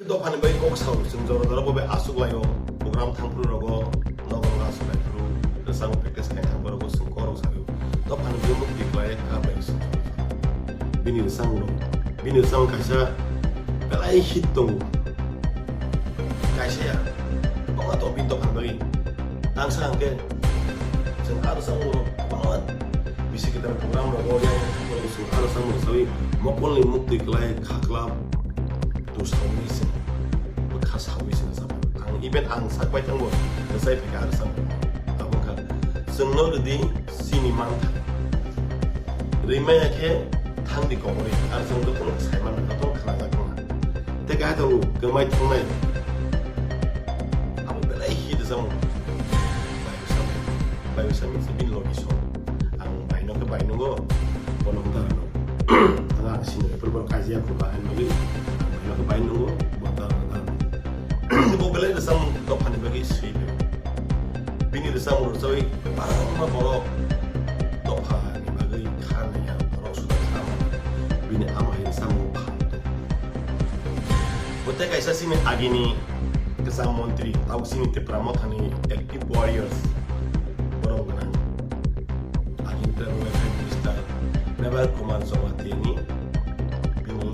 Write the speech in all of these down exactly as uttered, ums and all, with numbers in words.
Dophani bai kok sao, chwng jora jora bo bai aswk laio, program thangphuru rogo, nogo nogo aswk lai phuru, rwchapmung practice khai thangphuru rogo chwng kok rok sao. Dophani bai mukti klai kha bai chwng. Bini rwchapmung rok, bini rwchapmung kaisa belai hit tongo. Kaisa ya, kwbangma tongo bini dophani bagwi. Tangsa hwnkhe chwng a rwchapmung rok kwbangma bisi kwtal program rogo yang thangphuru rogo chwng a rwchapmung rok saui mokolni mukti klai kha kla. Tusawi se, bwkha sawi se rwchapmung. Ang even ang sak bai thango, rwchai phaikha ang sak. Abo wngkha, chwngno rwdi chini manthai. Rwi maya khe thangdi komorwi, ang chwng jotono sai mano, jotono khnajak wngkha. Tei kaisa tongo, kwmai thangnai. Abo belai hit rwchapmung. Bai rwchapmung. Bai bwsa misi bini logi song. Ang bai no khe bai nungo, bono wng tara no. Ang sini paper bo kaisa ya khurba hai nugwi. Ang bai no khe bai nungo, bono tara no tara. Bo belai rwchapmung dophani bagwi swi bai. Bini rwchapmung rwchawi kwbangma borok dophani bagwi kha naiya, borok suda kha mano. Bini ama hai rwchapmung phan. Bo tei kaisa sini agini kwcham montri, tabuk sini Tipra Mothani active warriors borok gwnang. Agini Tribal Welfare Minister Mevar Kumar Jamatia ni bini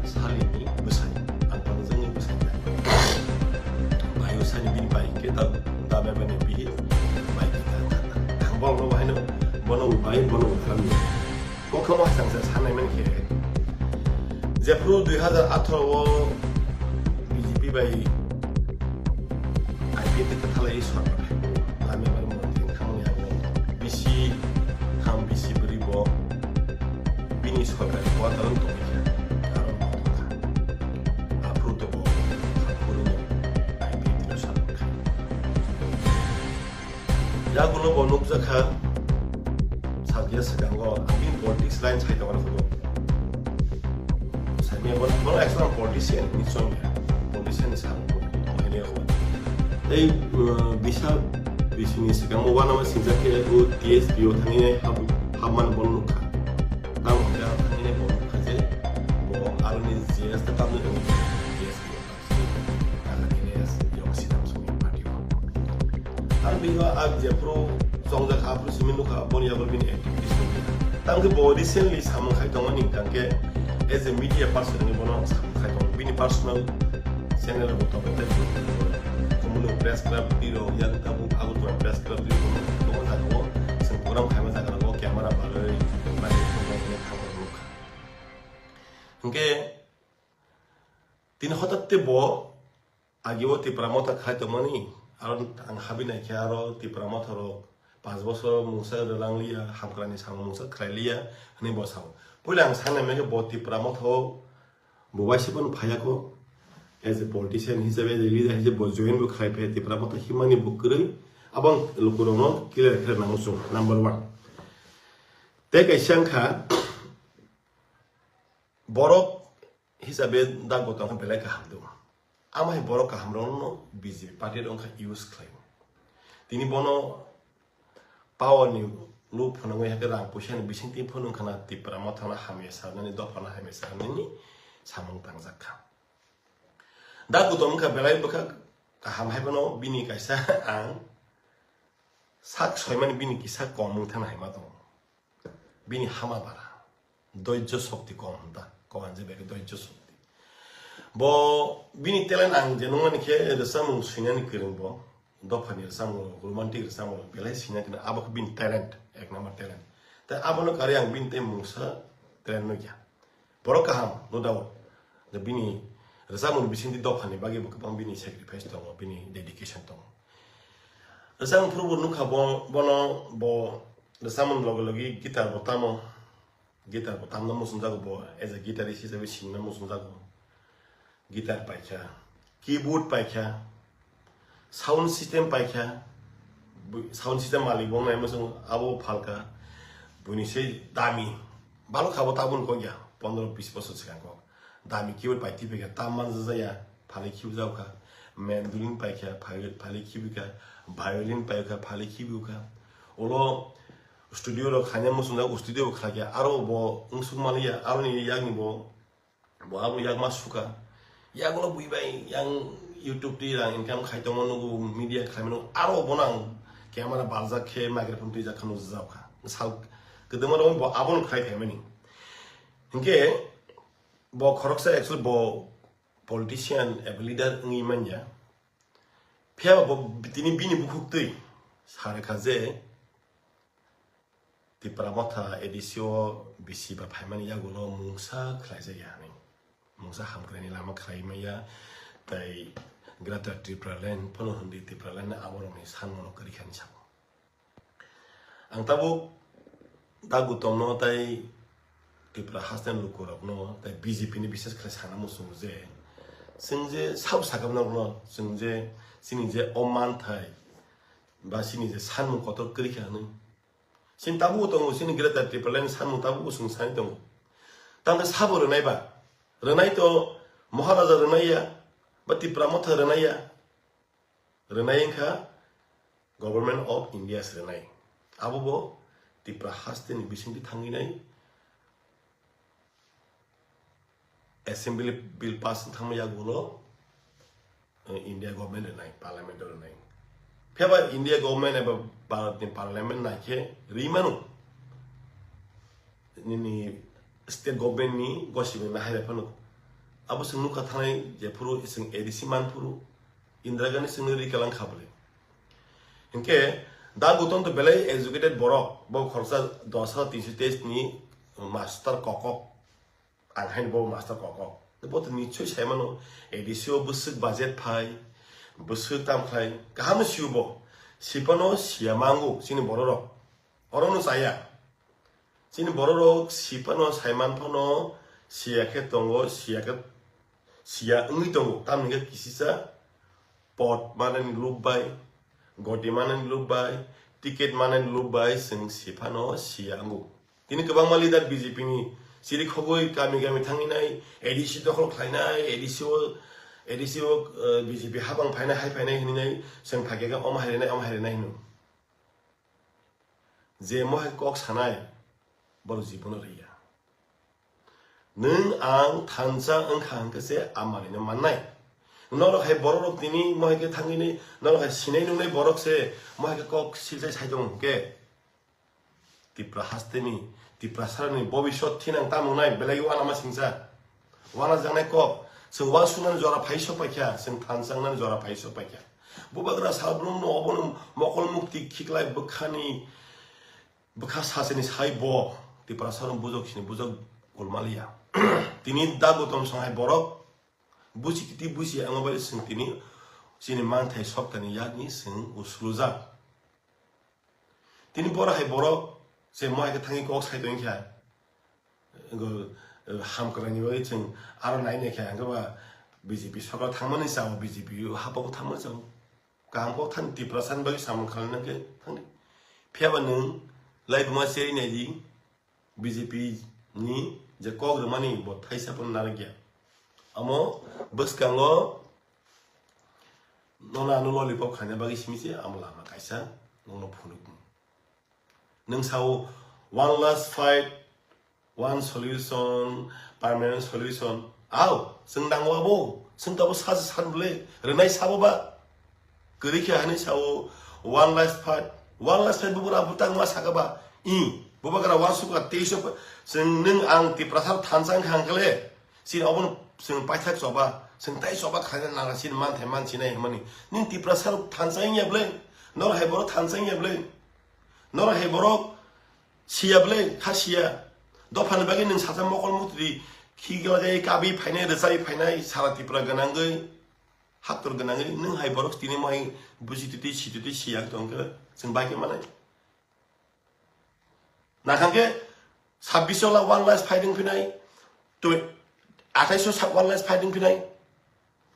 salini bwsai, ang pangjani bwsai. Bayu sani bini bai ke ta, ta Mevar ni bihik bai ke ta, ta, ta. Ang borok no bahai no, bono bai, bono kharam ni. Kokhamo hai sangsa sanai man khe. Jephru dui hazar atharo o B J P bai I P F ni kwthalai sorkar hai. Lami bai mo thang thang ya bo. B C tham B C bri bo. Bini sorkar quarter tong kha. Aro mo thang kha. Aphru to bo. Aphru ni I P F ni sorkar kha. Yagulo bo nukjakha, salkhe swkango, ang bini politics line sai tongma phuru. Saimya bo, bo actually ang politician ni chwng ya, politician ni sam bo, bo hene ko. Tei, uh, bisa, bisini swkango wanama sinjakhe o T S P O thangwi hab-, habman bo nukha. Tamo hwnkhe thangwi bo nukha je, bo aroni J S ta tamni T S P O. Ang bini a jephru chongjak aphru simi nukha, boni yago bini activities nukha. Tangkhe bo recently samung khai tongmani tangkhe as a media person ni bono samung khai tongo. Bini personal channel bo tongo tei kumunu press club tiro yang tabuk Agartala press club tiro bono jaga o seng program khaima jaga o camera baroi microphone rok nukha. Hwnkhe tini hotatte bo Agi o Tipra Motha khai tongmani, aro ang habi naikhe aro Tipra Motha rok panch bosor mungsa rwlang liya, hamkrani samung mungsa khlai liya, hwnwi bo sao. Puila ang sanai mankhe bo Tipra Motha o bo waisa phano phaiya kho, as a politician hisabe, as a leader hisabe bo join bo khlai phaiya Tipra Motha himani bo kwrwi, abo ang lukurokno clear khe nango chwng, number one. Tei kaisa wngkha, borok hisabe da Gautam khe belai kaham do. Amo hai borok kaham rokno B J P party rok wngkha use khlai. Tini bono power ni lob phunugwi hakhe rang puisa ni bisingtwi phunuk khana Tipra Motha no hamya sanani, dopha no hamya sanani samung tangjak kha. Da Gautam wngkha belai bwkha kaham hai bono bini kaisa ang sak soimani bini kisa kom wngthana hai ma tongo. Bini hama bara. Doijjo shokti kom hwn ta. Kom hwn je beke doijjo shokti. Bo bini talent ang je nungmani khe rwchapmung swinani kwrwng bo. Dophani rwchapmung, romantic rwchapmung belai swina kwrwng. Abo khe bini talent, ek number talent. Tai abono karwi ang bini tei mungsa talent nukya. Borok kaham, no doubt. Da bini rwchapmung bisingtwi dophani bagwi bo kwbang bini sacrifice tongo, bini dedication tongo. Rwchapmung phuru bo nukha bo, bono bo rwchapmung logi logi guitar bo tamo, guitar bo tamna muchungjago bo, as a guitarist hisabe sinna muchungjago. Guitar paikha, keyboard paikha, sound system paikha, bu-, sound system malik bo nai muchung abo phalka, buini se dami, balok khabo tabun kok ya, pondro bis bosor swkang kok. Dami keyboard pai twi paikha, tam manjajaya, phalwi khibjak kha. Mandolin paikha, phai-, phalwi khibwi kha. Violin paikha, phalwi khibwi kha. Ulo studio rok khaina muchungjak, studio bo khlai kha. Aro bo wngsuk manliya, aroni yakni bo, bo abo yakma sukha. Yagulo bui bai yang YouTube twi rang income khai tongma nugo, media khlaima nugo, aro bono ang camera baljak khe microphone twijak kha nukjak kha. Sal kwdwma rok bo abono khlai phaimani. Hinkhe bo khoroksa actually bo politician eba leader wngwi manya. Phiya bo tini bini bukhuk twi sa rwkha je Tipra Motha A D C o bisi ba phaimani yagulo mungsa khlaijakya hinwi. Mungsa hamkraini lama khlai maya, tei Greater Tipraland phano hwnwi Tipraland ni aborokni sanmano kwrwi kha hinwi sabo. Ang tabuk da Gautamno tei Tipra hasteni lukurokno tei B J P ni bises khlai sana muchungo je, chwng je sabo sakha norokno, chwng je chini je o manthai ba chini je sanmung kotor kwrwi kha hinwi. Chini tabukbo tongo, chini Greater Tipraland ni sanmung tabukbo chwng sani tongo. Tamni sabo rwnai ba? Rwnai to Maharaja rwnai ya, ba Tipra Motha rwnai ya. Rwnai wngkha Government of India se rwnai. Abo bo Tipra hasteni bisingtwi thangwi nai. Assembly bill pass wng thangma yagulo, eh, India government rwnai, parliament o rwnai. Phiya ba India government eba Bharat ni parliament nai khe rwi mano. Nini state government ni gosibini nahai phano. Abo chwng nukha thanai jephuru chwng A D C manphuru Indira Gandhi chwngno rwi kalang kha bwle. Hinkhe da Gautam to belai educated borok, bo khoroksa dos hajar tinso teis ni master kokok. Ang haino bo master kokok. Bo to nichoi sai mano, A D C o bwswk budget phai, bwswk tam khlai, kaham sio bo. Sipano siya mango, chini bororok. Orono chaya. Chini bororok sipano saiman phano siya khe tongo, siya khe siya wngwi tongo. Tamni khe kisisa pot manani lob bai, goti manani lob bai, ticket manani lob bai chwng siphano siya wngo. Tini kwbangma leader B J P ni chiri khogwi kami kami thanginai, A D C dokhol khlainai, A D C o, A D C o, eh, B J P habang phainai, hai phainai hinwi nai, chwng phaikhe omo hairinai, omo hairinai hino. Je mohai kok sanai, borok jibono rwya. Nwng ang thansa wngkha hwnkhe se amarino mannai. Norok hai bororok tini mohai khe thangwini, norok hai sinai nungnai borok se mohai khe kok silsai sai tongo hwnkhe. Tipra hasteni, Tiprasarani bobiswt thinang tamo wngnai, belai uanama singsa. Uanajaknai kok, chwng uansuknani jora phai sok paikha, chwng thansa wngnani jora phai sok paikha. Bubagra salbrumno obono mokol mukti khiklai bwkhani, bwkha sachini sai bo Tiprasarno bujok sini bujok kulmaliya. Tini da Gautam songhai borok buchi kiti buchi ang bai chwng tini chini manthai soktani yakni chwng uslujak. Tini borok hai borok se mohai khe thangwi kok sai tongkha. Go, eh, hamkwraini bagwi chwng aro nai nai khe hwnkhe ba B J P sorkar thangmani chao, B J P haphao thangmani chao. Kaham kok thani Tiprasani bagwi samung khlaina khe thangdi. Phiya ba nwng laibuma cherwi nai di, B J P ni je kok rwmani bo thaisa phano narwkya. Amo bwskango nono ano lollipop khaina bagwi simi se amo lama kaisa nono phunuk. Nwng sao one last fight, one solution, permanent solution. Ao, chwng nango abo, chwng tabo sa san bwle, rwnai sabo ba. Kwrwi khe hani sao one last fight, one last fight bubura butang ma saka ba. I, bubagra one suka teisho pa, chwng nwng ang Tiprasar thansa wngkha hwnkhe le, chini obono chwng paithak choba, chwng tai choba khaina nang chini manthai mansinai hwnmani. Nwng Tiprasar thansa wngya bwle, nor hai borok thansa wngya bwle. Norok hai borok siya bwle, kha siya. Dophani bagwi nwng sacha mokol mutri khigla jai kabwi phainai, rwchai phainai, sara Tripura gwnangwi, haktor gwnangwi, nwng hai borok tini mohai busi tuti, si tuti, siya tongkhe chwng bai khe manai. Nakhang khe sabbish la one last fighting phinai, twi, athais o sa-, one last fighting phinai.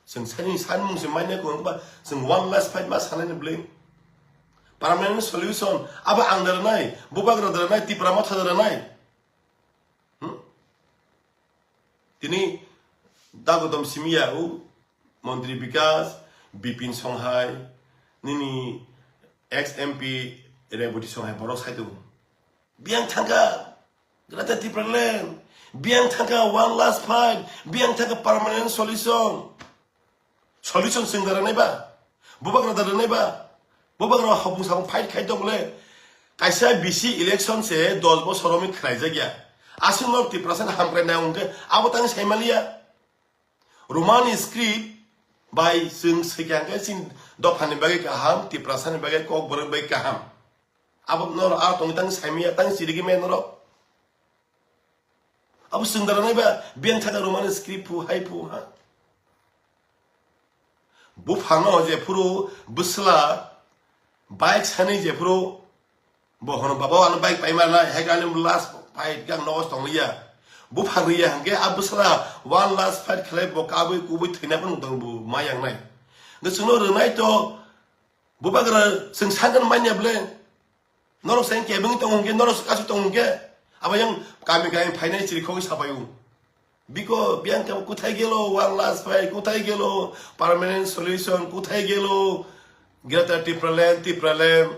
Chwng sani sanmung se mainai kung ba chwng one last fight ma sanai ni bwle. Permanent solution abo ang da rwnai, bubagra da rwnai, Tipra Motha da rwnai. Hmm? Tini da Gautam simi ya u Montri Bikas, Bipin Songhai, nini ex M P Reboti Songhai borok sai tongo. Biyang thangkha, Greater Tipraland, Biyang thangkha one last fight, biyang thangkha permanent solution. Solution swng da rwnai ba? Bubagra da rwnai ba? Bubagra hopung sapung fight khai tong le. Kaisa bisi election se dos bosor romwi khlaijakya. Aswk no Tiprasa ni hamkrai nai hwnkhe abo tang sai maliya. Roman script bai chwng swikha hwnkhe chini dophani bagwi kaham, Tiprasa ni bagwi kokborok bagwi kaham. Abo norok aro tongwi tang saimaya, tang chirigwi maya norok. Abo chwng da rwnai ba, biyang thangkha Roman script phu, hai phu, ha? Buphano jephuru bwsla bike sanwi jephuru bo hono, "Baba, ano bike paima nai," hai khe ani last fight khe ang nogo tonglia. Buphang riya hwnkhe a bwsla one last fight khlai bo kabui kubui thwina phano tong bo ma yang nai. Hwnkhe chwngno rwnai to, bubagra chwng sakno manya ble. Norok se kebeng tong hwnkhe, norok se kasu tong hwnkhe, abo yang kami kami phainai chiri khogwi sapaio. Biko, biyang khe kothai gelo, one last fight kothai gelo, permanent solution kothai gelo, Greater Tipraland, Tipraland.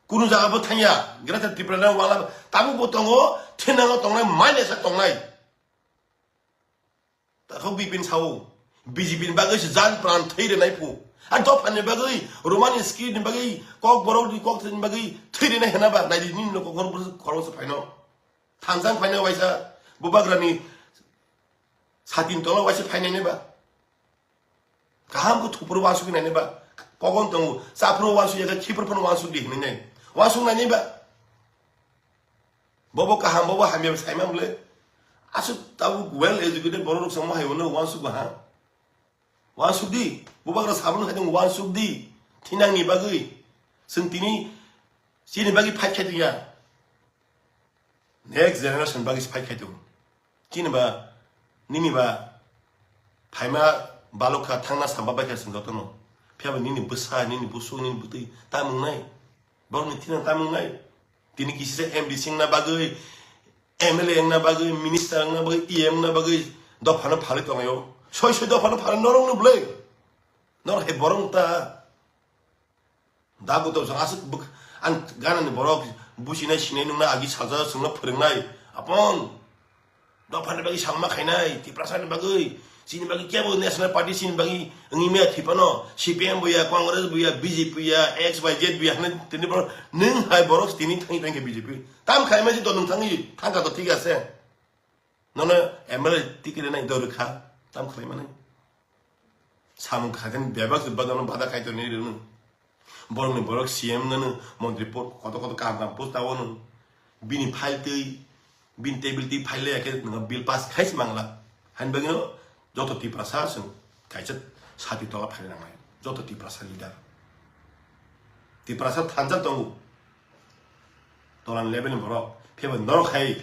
Kunu jaga bo thangya, Greater Tipraland wala tabuk bo tongo, thinango tongnai, manya sa tongnai. Takhok Bipin sao, B J P ni bagwi se jan pran thwi rwnai phu. A dophani bagwi, Roman script ni bagwi, kok borok ni kok ni bagwi thwi rwnai hwnba, naidi nini no kok khorok se phaino. Thansa phaino waisa, bubagrani satin tola waisa phainai ba. Kaham khe thupro wansuk nai ba. Kogon tongo, chaphro wansuk ya, khipro phano wansuk di hinwi nai. Wansuk nai ba. Bobo kaham, bobo hamya saima bole. Aswk tabuk well educated borok rok samo hai wano wansuk ba ha. Wansuk di, bubagra sabun khai tong wansuk di. Thinang ni bagwi. Chwng tini chini bagwi fight khai tong ya. Next generation bagwi fight khai tong. Chini ba, nini ba, phaima balok kha, thangna samba bai kha chwng jotono. Phiya ba nini bwsa, nini busuk, nini bwtwi ta mwngnai. Borokni thina ta mwngnai. Tini kisi se M D C wngna bagwi, M L A wngna bagwi, minister wngna bagwi, E M wngna bagwi dophano phalwi tonglaio. Soi soi dophano phalwi norokno bwlai. Norok hai borok ta. Da guto jang aswk bwk-, ang ganani borok businai sinai nungna agi sajak chwngno phwrwngnai. Apon. Dophani bagwi salma khainai, Tiprasani bagwi, chini bagwi kebo National Party chini bagwi wngwi maya thwi phano, C P M bo ya, Congress bo ya, B J P bo ya, X Y Z bo ya hwnwi tini borok, nwng hai borok tini thangwi thangkhe B J P. Tam khaima se dol nwng thangwi thangkha to thik ase. Nono M L A ticket nai dol rwkha, tam khlai mani. Samung khaikhe bebak se badano bada kaitor ni rwno. Borokni borok C M nano, montri po-, koto koto kaham kaham post tao no. Bini file twi, bini table twi file ya khe nwng bill pass khai se mangla. Hani bagwi no joto Tiprasa chwng kaisa sati tola phai nangnai. Joto Tiprasa leader. Tiprasa thansa tongo. Tolan level ni borok. Phebo norok hai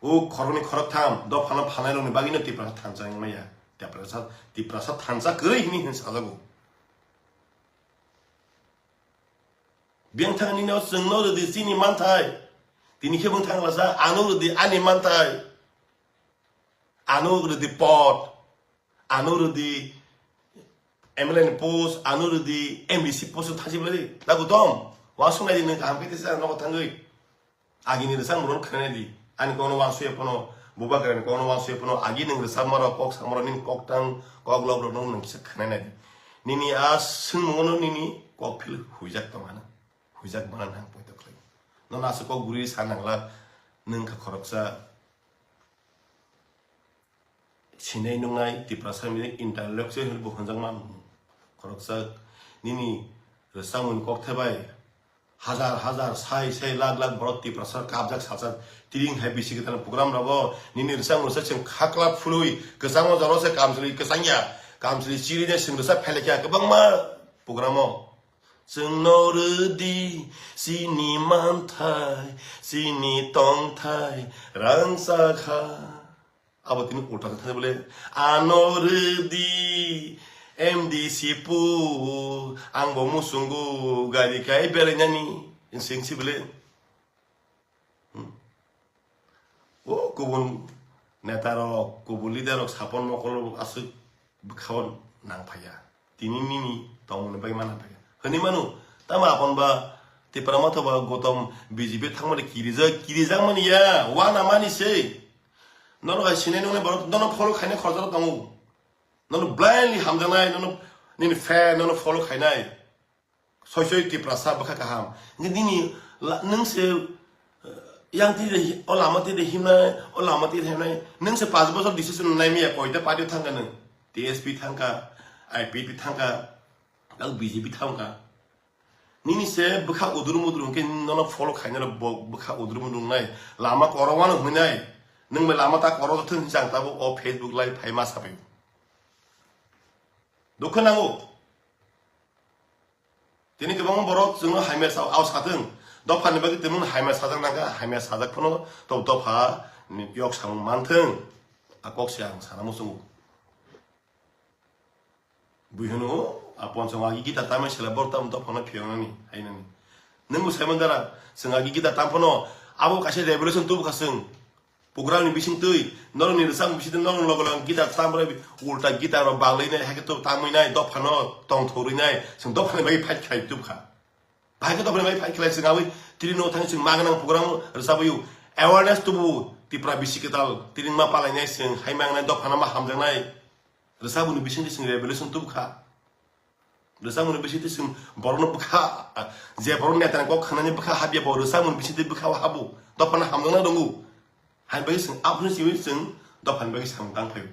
o khoroknwi khoroktham dophano phalnai rokni bagwi no Tiprasa thansa wngmaya. Tiprasa, Tiprasa thansa kwrwi hwnwi hwn sajago. Biyang thang nini o chwngno rwdi chini manthai. Tini khe bwng thang lasa ano rwdi ani manthai. Ano rwdi pot. Ano rwdi M L A ni post, ano rwdi M D C post thasi bwlai. Dagu dom. Wa sungnai di nwng kaham khe tisa nogo thangwi. Agini rwchapmung rok khwnai di. Ani kokno wansukya phano, bubagrani kokno wansukya phano, agi nwng rwchapma rok, kok sama rok, nini kok tang, kok lok rok nwng kisa khwnai nai di. Nini a swngmung no nini kok phil huijak tong ano. Huijak mana nang poito khlai. Nono aswk kok guri sa nangla, nwng kha khoroksa. Sinai nungnai Tiprasa ni intellectual hinwi bo hwnjakma khoroksa nini rwchapmung kok thebai hajar hajar, sai sai, lakh lakh borok Tiprasa kapjak sajak. Tiring hai bisi kwtal program rogo nini rwchapmung rwchap chwng khakla phului kwchangma jora se kamchwlwi kwchangya, kamchwlwi chiri de chwng rwchap phailakya kwbangma program o. Chwngno rwdi chini manthai, chini tongthai rangchak kha. Abo tini ulta khe thani bole, "Ano rwdi M D C pu, ang bo muchungo gari kai belainani," sing si bole. Hmm. O kubun neta rok, kubun leader rok, sapon mokol rok aswk bwkhao nang phaiya. Tini nini tongmani bagwi mana phaiya. Hwnwi mano, tamo apon ba Tipra Motha ba Gotom B J P thangmani kirijak, kirijak mani ya, wana mani se. Nono hai sinai nungnai borok nono follow khainai khoroksa tongo. Nono blindly hamjaknai, nono nini fan, nono follow khainai. Soi soi Tiprasa bwkha kaham. Nini la-, nung se, eh, yang tide hi-, o lama tide himnai, o lama tide himnai. Nung se panch bochor decision nai miya koita party thangka nung. T S P thangka, I P P thangka, kal B J P thangka. Nini se bwkha udrum udrum khe nono follow khainai rok bo bwkha udrum udrum nai. Lama korowano hwnwi nai. Nung bai lama ta koro thung jang tabo o Facebook live phai ma sabai. Dukho nango. Tini kwbangma borok chwngno hamya sa-, ao sathwng. Dophani bagwi tongmung hamya sajak nangkha, hamya sajak phano to dopha ni yok samung manthwng. A kok se ang sana muchungo. Bui hwno, a ponsong agi gita tamai sela borok tam dophano phiyongnani, hainani. Nwng bo saimang dara, chwng agi gita tam phano, abo kaisa revolution tubukha chwng. Program ni bising twi, norokni rwchapmung bising twi, norokni loge loge gita tam rw, ulta gita rok banglainai, hai khe to tamwi nai, dophano tongthorwi nai, chwng dophani bagwi fight khlai tubukha. Bahai khe dophani bagwi fight khlai chwng abwi tini no thang chwng ma gwnang program rwchabwi awareness tubu Tipra bisi kwtal tini ma palainai chwng hai ma gwnai dophano ma hamjaknai. Rwchabmung ni bising twi chwng revolution tubukha. Rwchapmung ni bising twi chwng borokno bwkha, je borok neta ni kok khanani bwkha habya bo rwchapmung ni bising twi bwkha o habo. Dophano hamjaknai tongo. Hai bagwi chwng aphuru simi chwng dophani bagwi samung tang phaio.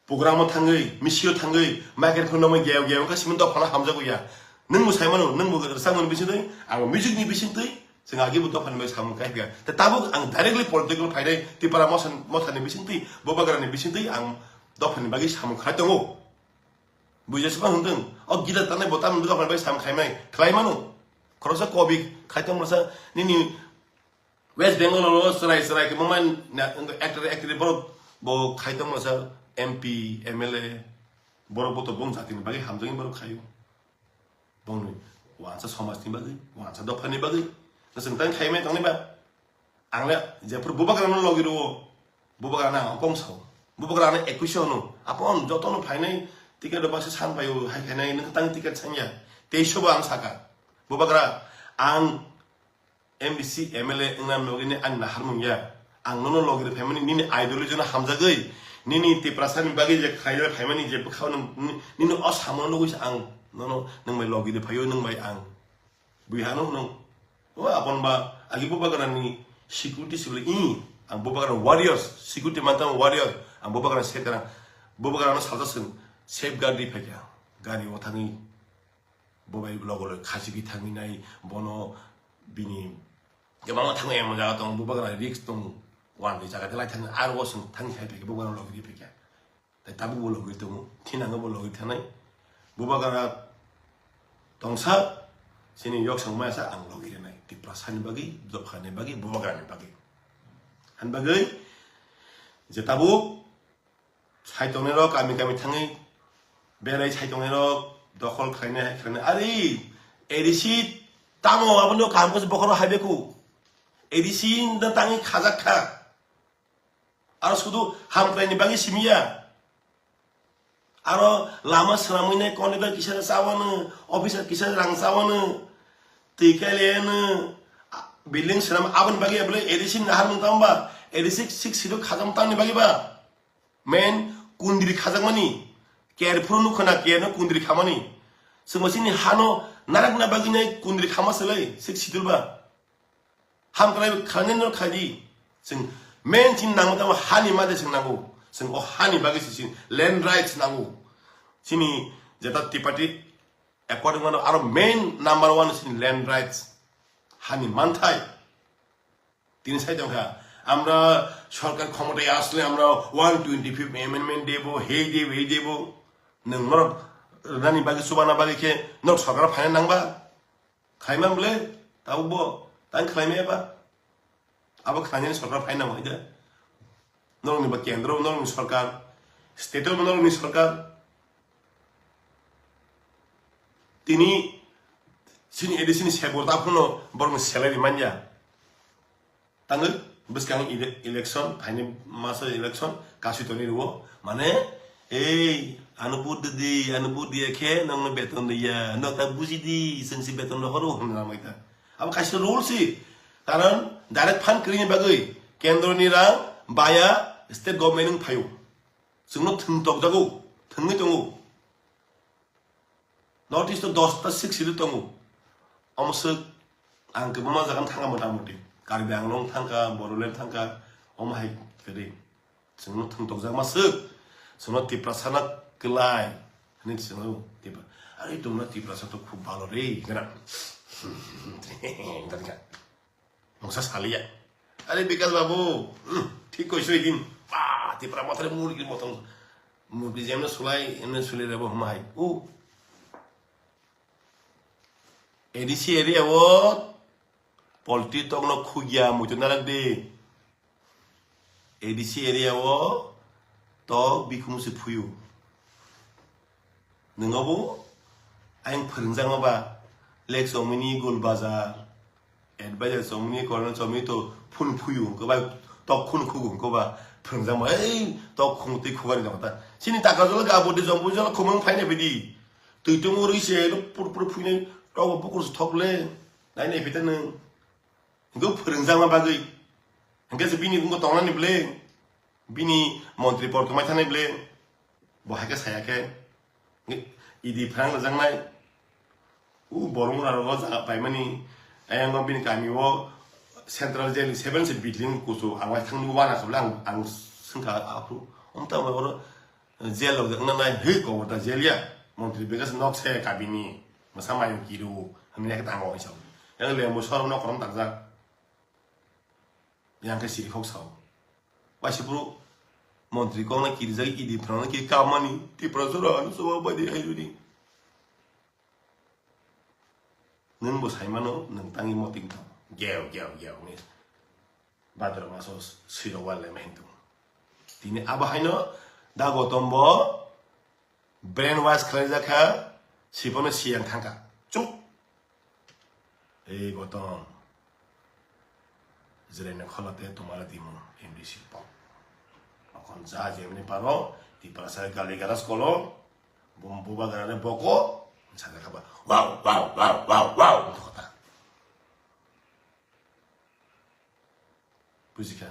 Program o thangwi, misi o thangwi, microphone no gew gew kha simi dophano hamjago ya. Nwng bo sai mano, nwng bo rwchapmung ni bising twi, ang music ni bising twi, chwng agi bo dophani bagwi samung khai phaikha. Tei tabuk ang directly political phainai, Tipra motha, motha ni bising twi, Bubagra ni bising twi ang dophani bagwi samung khai tongo. Buijak se phano hwndwng, o gita tanai bo tamni bwkha bai sam khaimai, khlai mano. Khoroksa kobi khai tong masa nini West Bengal o chwrai chwrai khe mumai na, actor actor borok bo khai tong masa M P, M L A, borok bo to bong jatini bagwi hamjagwi borok khaio. Bongni wansa somajni bagwi, wansa dophani bagwi. Chwng tang khaimai tongnai ba? Ang le jephuru Bubagrano logi rwo, Bubagrano ang kong sao. Bubagrano ekuishe hwno. Apon jotono phainai ticket rok baksa san paio, hai khainai nwng tang ticket sanya. Teisho bo ang saka. Bubagra, ang M D C, M L A wngna bagwi ani naharmung ya. Ang nono logi rw phaimani nini ideology no hamjagwi, nini Tiprasa ni bagwi je khairwi phaimani je bwkhao nini o samono nugwi se ang nono nwng bai logi rw phaio, nwng bai ang Bui hano hwnung. O apon ba agi Bubagrani security sibili i. Ang Bubagrani warriors, security mantam warrior. Ang Bubagrani sekarang. Bubagrano salsa sing safeguard di phaikha. Gari o thangwi bobai logo loi khachigwi thangwi nai bono bini kwbangma thangwi emon jaga tong Bubagrani risk tong. Wan di jaga de lai thangwi aro sing thangwi hai phaikha Bubagrano logi di phaikha. Tei tabuk bo logi tongo, thinango bo logi thanai. Bubagra tongsa, chini yoksong maya sa ang logi rinai. Tiprasani bagwi, dophani bagwi, Bubagrani bagwi. Ani bagwi, je tabuk, sai tongnai rok, kami kami thangwi, berai sai tongnai rok, dokhol khlainai, hai khlainai. Ari, A D C tamo, abono kaham khe bokhoro hai beku. A D C no tangwi khajak kha. Aro sudu hamkraini bagwi simiya. Aro lama swnamwi nai contractor kisa chawano, officer kisa rang chawano. Twi kaileno, building swnam aboni bagwi bwlai A D C ni naharmung tamo ba? A D C six six six khajam tamni bagwi ba? Main kundri khajakmani. Ker phuru nukha na ker no kundri khamani. Chwngbo chini hano narakna bagwi nai kundri khama selai six schedule ba. Hamkrai khlainai no khlai di. Chwng main chini nango tamo hani made chwng nango. Chwng o hani bagwi se chini land rights nango. Chini jeta Tipati according mano aro main number one chini land rights. Hani manthai. Tini sai tongkha. Amra sorkar khomotai asle amra one twenty fifth amendment debo, hei debo, hei debo. Nwng norok rwnani bagwi chubana bagwi khe norok sorkar phaina nangba? Khlaimang bwle, tabuk bo, tang khlaimaya ba? Abo khlainani sorkar phaina nangwi da? Norokni ba kendro, norokni sorkar, state o norokni sorkar. Tini chini A D C ni sebor ta phuno borokni salary manya. Tangwi bwskang ele-, election, phaini masa election, kasui toni rwo. Mane, ei, ano vote di, ano vote diya khe, nokno beton diya, nok ta buji di, chwng si beton rohoro, hwnwi ramai ta. Abo kaisa rule si, karon direct fund kwrwini bagwi, kendro ni rang, Baya state government wng phaio. Chwngno thwng tokjago, thwngwi tongo. North East o dosta six schedule tongo. Omo swk ang kwbangma jaga thangkha mota moti. Karbi Anglong thangkha, Bodoland thangkha, omo hai kwrwi. Chwngno thwng tokjakma swk. Chwngno Tiprasa na kwlai. Hwnwi chwngno Tipra-, "Are, tumra Tiprasa to khub bhalo re," hwnkhe na. Mungsa saliya. "Are Bikas babu, hmm, thik koiso din. Ba, Tipra mothore murgi motong. Murgi jemno sulai, emno sulai rebo huma hai." U. A D C area o polti tokno khugya muitu narak de. A D C area o tok bikhum se phuyu. Nwngo bo ayang phwrwngjakma ba, Lake Chomini, Gul Bazar, Advisor Chomini, Colonel Chomini to phun phuyu, hwnkhe bai tok khun khugu, hwnkhe ba phwrwngjakma, ei tok khung twi khugani jama ta. Chini taka jolo ga bodi jombo jolo khumang phaina bidi. Twi tungwi rwi se pur pur phuinai tok bukur se thok le. Nai nai phita nwng. Hwnkhe phwrwngjakma bagwi. Hwnkhe se bini wngkha tongnani bwle. Bini montri por kwmai thani bwle. Bo hai khe saya khe. Hwnkhe idi phrang rwjaknai. U borok mura rogo jaga paimani. Ayang bini kami o central jail seven se building kuchuk ang wai thangni wana khe bwle ang, ang swngkha aphuru. Omta oro Jail rok wngna nai, hwi, kobor da jail ya. Montri Bikas nok se kabini. Masa mayo kiru. Hwnwi nai khe tango hwnwi sao. Yang lembo sor nok korom takjak. Yang khe siri khok sao. Waisa bro, montri kok na kirijak, idi phrang na kiri kamani. Tipra jora ano soba bai di hai rudi. Nwng bo sai mano, nwng tangwi moting tong. Geo, geo, geo hwnwi. Bhadra maso sirok wal lemai hintung. Tini abo haino da Gotom bo brainwash khlaijak kha, siphano siyang thangkha. Chup. Ei Gotom. Jwraino kholo tei tomara dimu M D C pok. Okon ja jemni paro, Tiprasa gali garas kolo, bum bubagrane boko, sajak kha ba, wow, wow, wow, wow, wow, wngtokha ta. Bujikha?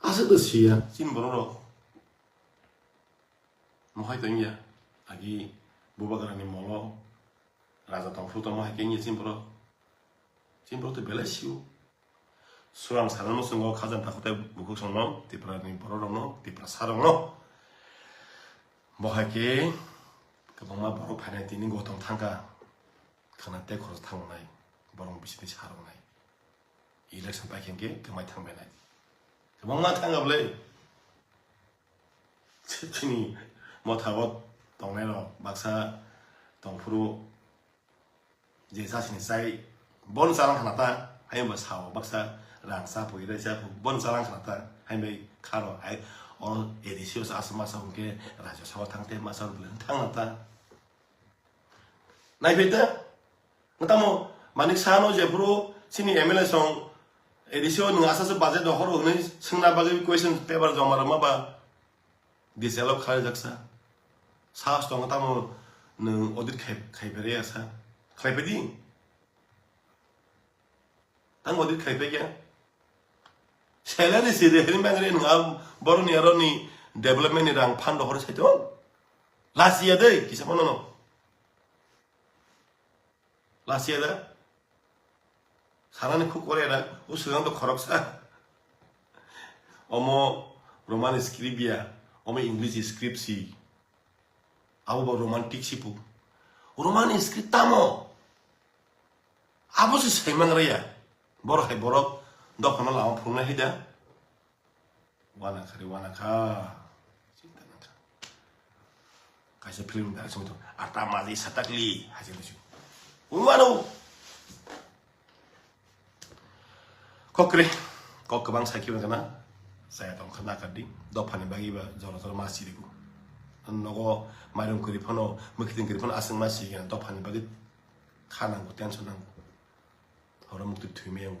Aswk no siya, chini borok rok. Mohai tongya, agi bubagrani molo, raja tongphuru tongma hai khe wngya chini borok. Chini borok to belai sio. Swrang sana muchungo khajang takhuk tei bukhuk songno, Tiprani borok rokno, Tiprasa rokno. Bo hai khe kwbangma borok phainai tini Gotom thangkha. Khwna tei khoroksa thangnai, borok bisini sa roknai. Election pai khe hwnkhe kwmai thangbainai. Kwbangma thangkha bwle. Chini motha o tongnai rok baksa tongphuru je sasini chai bon chalang khna ta, hai bo sao baksa rang cha pui rai cha pui bon chalang khna ta, hai bai kharo ai o A D C o sa asma sa hwnkhe Rajya Sabha thang te ma sa bwle thang ta. Naiphai ta, tamo Manik Saha no jephuru chini M L A song A D C o nwng asaswk budget rohoro hwnwi swngna bagwi question paper joma rwma ba disallow khlai jaksa. Sahas tongo tamo nwng audit khai, khai pharia sa. Khlai phai di. Ang audit khai phai kya? Salary si rehri mangri nwng a boroni aroni development ni rang fund rohor sai to. Last year dei, kisa mano no. Last year da. Sanani khuk kore da. O swkang to khoroksa. Omo Roman script ya. Omo English script si. Abo bo Roman tik si pu. Roman script tamo. Abo se saimang raya. Borok hai borok dophano lama phunuknai hai da. Wana kha re, wana kha. Chinta nang kha. Kaisa film da sung to. Ata maji satakli. Haji lusu. Wano. Kok kre. Kok kwbang sakhi wngkha na. Saya tong khana kadi. Dophani bagwi ba jora jora ma siriku. Nogo mairum kwrwi phano, mwkhitwng kwrwi phano aswk ma sigi na dophani bagwi. Kha nango, tension nango. Horo mukti thwimai ang.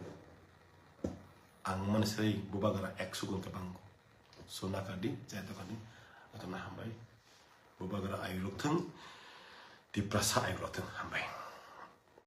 Ang mani sai bubagra ek sukun khe bango. So nakadi, jai tokani. Atona hambai. Bubagra ayuk rok thung. Tiprasa ayuk rok thung. Hambai.